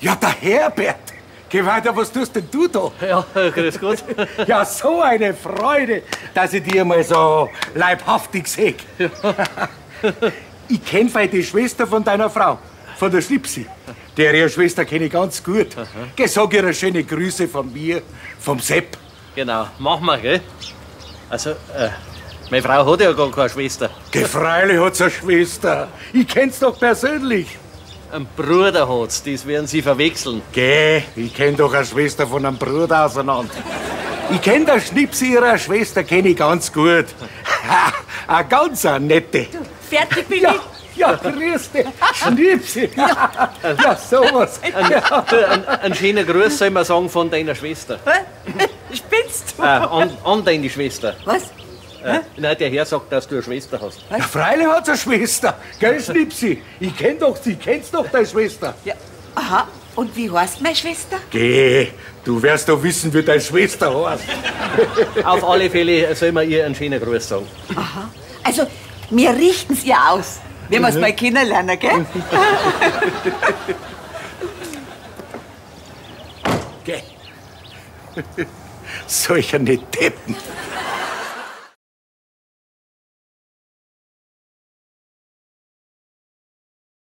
Ja, der Herbert. Geh weiter, was tust denn du da? Ja, grüß Gott. Ja, so eine Freude, dass ich dich mal so leibhaftig sehe. Ja. Ich kenn fei die Schwester von deiner Frau, von der Schnipsi. Der ihre Schwester kenne ich ganz gut. Geh, sag ihr schöne Grüße von mir, vom Sepp. Genau, machen wir, gell? Also, meine Frau hat ja gar keine Schwester. Geh, freilich hat sie eine Schwester. Ich kenn's doch persönlich. Ein Bruder hat's, das werden Sie verwechseln. Geh, ich kenn doch eine Schwester von einem Bruder auseinander. Ich kenn der Schnipsi ihrer Schwester, kenn ich ganz gut. Eine ganz eine nette. Du, fertig bin ja, ich. Ja, grüß dich, Schnipsi. Ja, ja, sowas. Ein schöner Gruß, soll man sagen, von deiner Schwester. Spinnst du? An deine Schwester. Was? Nein, der Herr sagt, dass du eine Schwester hast. Was? Ja, freilich hat sie eine Schwester. Gell, Schnipsi? Ich kenn doch sie, kennst doch deine Schwester. Ja, aha. Und wie heißt meine Schwester? Geh, du wirst doch wissen, wie deine Schwester heißt. Auf alle Fälle soll man ihr einen schönen Gruß sagen. Aha. Also, wir richten's ihr aus, wenn wir's mal kennenlernen, gell? Geh. Solcher nicht Deppen.